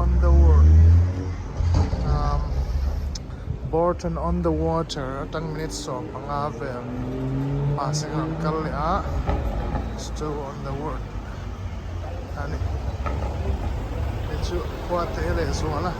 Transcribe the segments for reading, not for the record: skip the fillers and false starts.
on the world umm Bourton on the water atang minute 15 vel mahse ka rawn kal leh a Stow on the world a ni hei chu khua te leh zual a.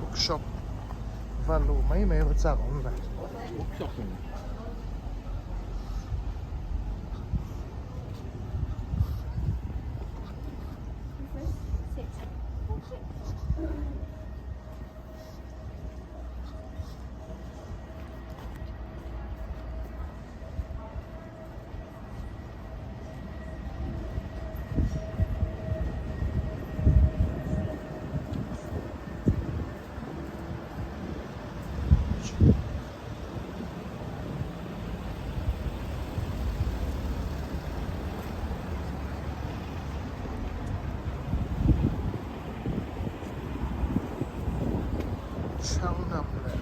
Bookshop va luh mai mai va chak awm ve. Cheltenham leh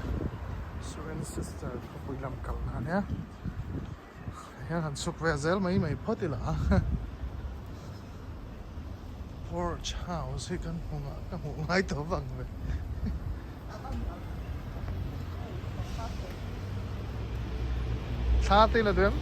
Cirencester khawpui lam kalna a nia hian han chhuk ve zel mai mai phawt ila a Porch house hi kan hmu ngah ka hmuh ngai tawh vang ve. Thla te la duh em?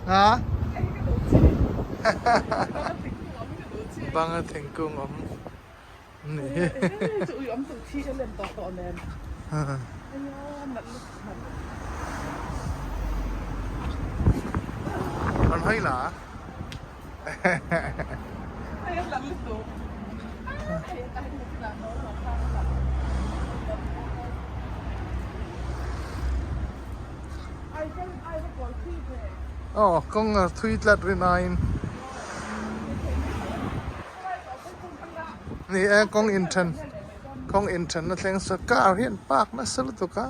Ha? Banga thingkung awm ni hi. An hawi la a. Aw kawng a thui tlat rin aiin ni e kawng inthen kawng inthen na thleng sa car hi an park nasa lutuk a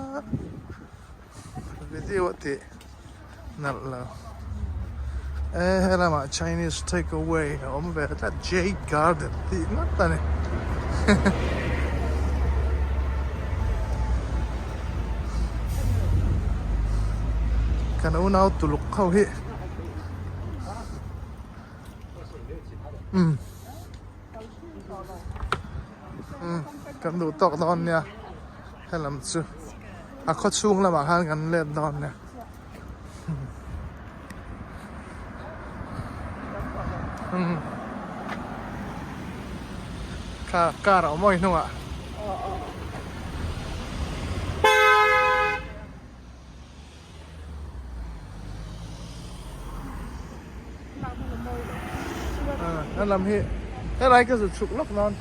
video a tih nalh lo e helamah chinese take away a awm ve tlat jade garden tih ngawt a ni. Kan unau tuluk ho hi umm umm kan duh tawk dawn nia helam chu a khaw chhung lamah khan kan let dawn nia. Kha car a awm awi hnungah. A lam hi helai ka zu chhuk lawk dawn.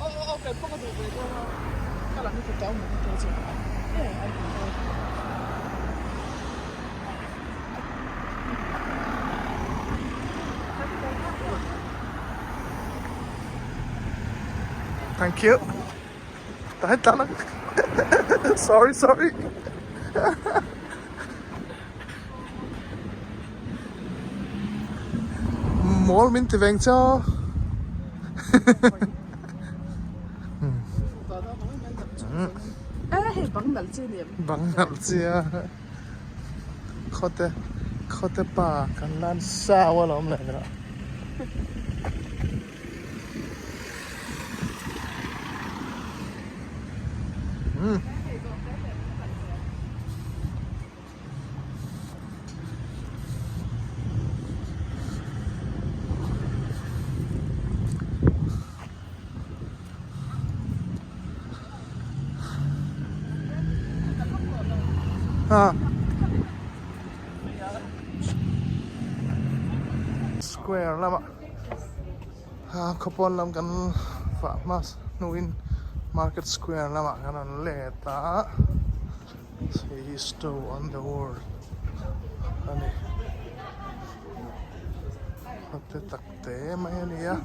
Thank you. Tahan tlang. Sorry, sorry. Mawl min ti veng chaw. Bang nalh chi ni em? Bang nalh chi a. Khawte khawte pa kan lan sau alawm leh rawh. Hmm. Square lamah khawpawn lam kan fah hma hnuin market square lamah kan rawn let a hei hi store on the world a ni te tak te mai a ni a.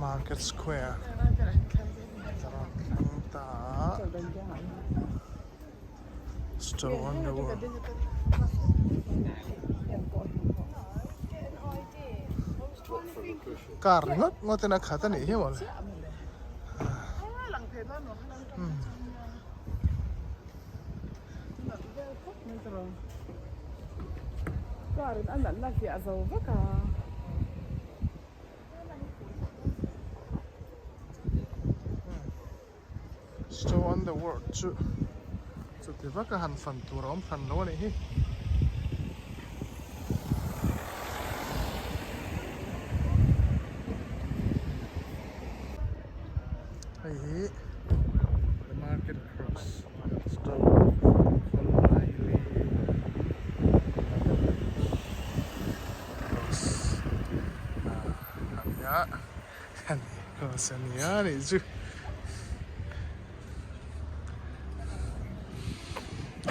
Market Square thleng ta a Store on the wall Car ringawt ngawt in a khat a nih hi mawle. Car in a natna hliah zo vek a. Stow on the world chu chuti vaka han fan tur a awm hran lo a nih hi. Hei hi the market cross stow khawlaili cross a nia. Cross a nia a nih chu.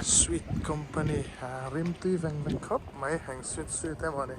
Sweet company a rim tui veng veng khawp mai heng sweet sweet emaw ni.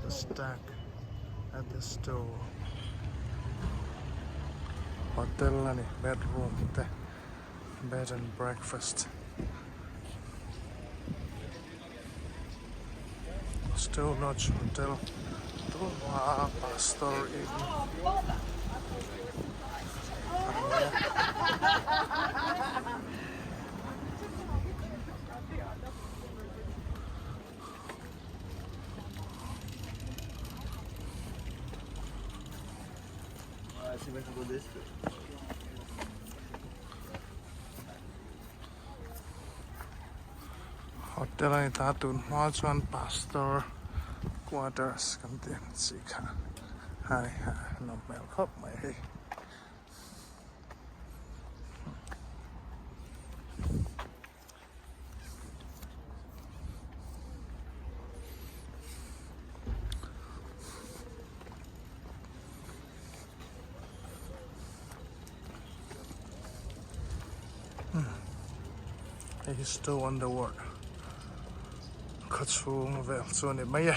The stack at the store hotel a ni bedroom te bed and breakfast Stow Lodge Hotel tunah pastor in a ni a. Hotel a ni ta tun hma chuan pastor quarters kan tih ang chi kha a ni a nawm hmel khawp mai hei. Hei hi Stow on the world khaw chhung vel chu a ni mai e.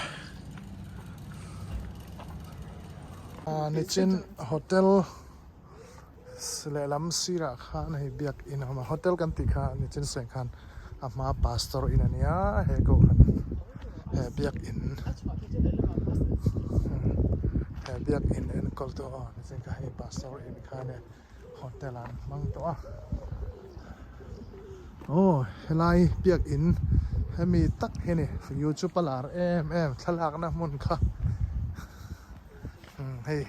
Nichin hotel lehlam sirah khan hei biak in a awm a hotel kan tih kha nichin sawi khan a hma pastor in a nia he kohhran he biak in he biak in enkawl tu aw nichin kha hei pastor in kha nia hotel ah an hmang tawh a aw helai biak in hemi tak hi a ni youtube a lar em em thlalakna hmun kha. ang hei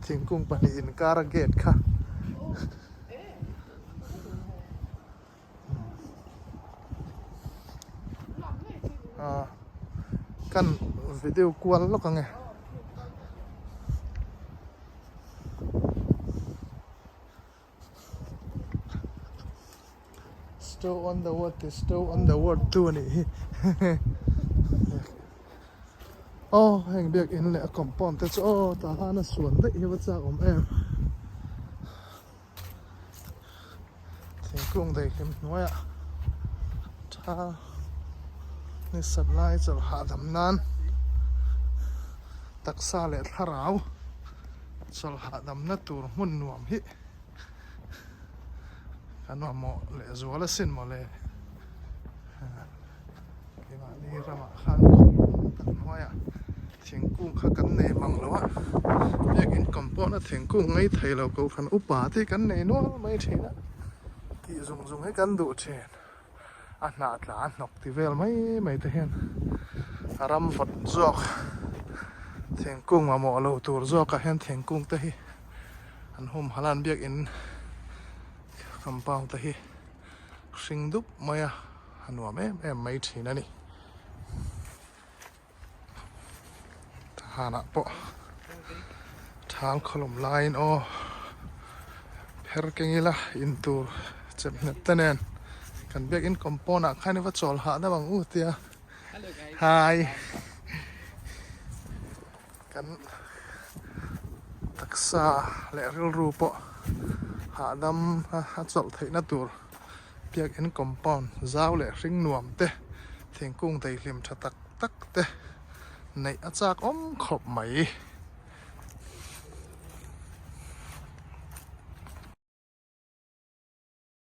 thingkung pahnih inkar a gate kha. Ah kan video kual lawk ang e. Stow on the word ti stow on the word tu a nih hi aw heng biak in leh a compound te chu aw tah hian a suan daih hi va chak awm em thingkung daihlim hnuaiah tha ni sat lai chawlh hahdam nan taksa leh thlarau chawlh hahdamna tur hmun nuam hi. Ka nuamawh leh zual asin mawle. Keimahni ramah khan khawlum tak hnuaiah thingkung kha kan nei mang lo a, biakin compound a thingkung ngei thei lo kohhran upa te kan nei nual mai thin a, tih zung zung hi kan duh thin. A hnah tla a hnawk ti vel mai mai te hian a ram vawt zawk thingkung mamawh lo tur zawkah hian thingkung te hi an humhalh a an biakin compound te hi hring dup mai a a nuam em em mai thin a ni. Tahanah pawh thal khawlawm laiin aw pher keng ila in tur chep hnep te nen kan biakin compound ah khan i va chawl hah deuh ang u tia hi kan taksa leh rilru pawh hahdam a chawlh theihna tur biakin compound zau leh hring nuam te thingkung daihlim tha tak tak te neih a chak awm khawp mai.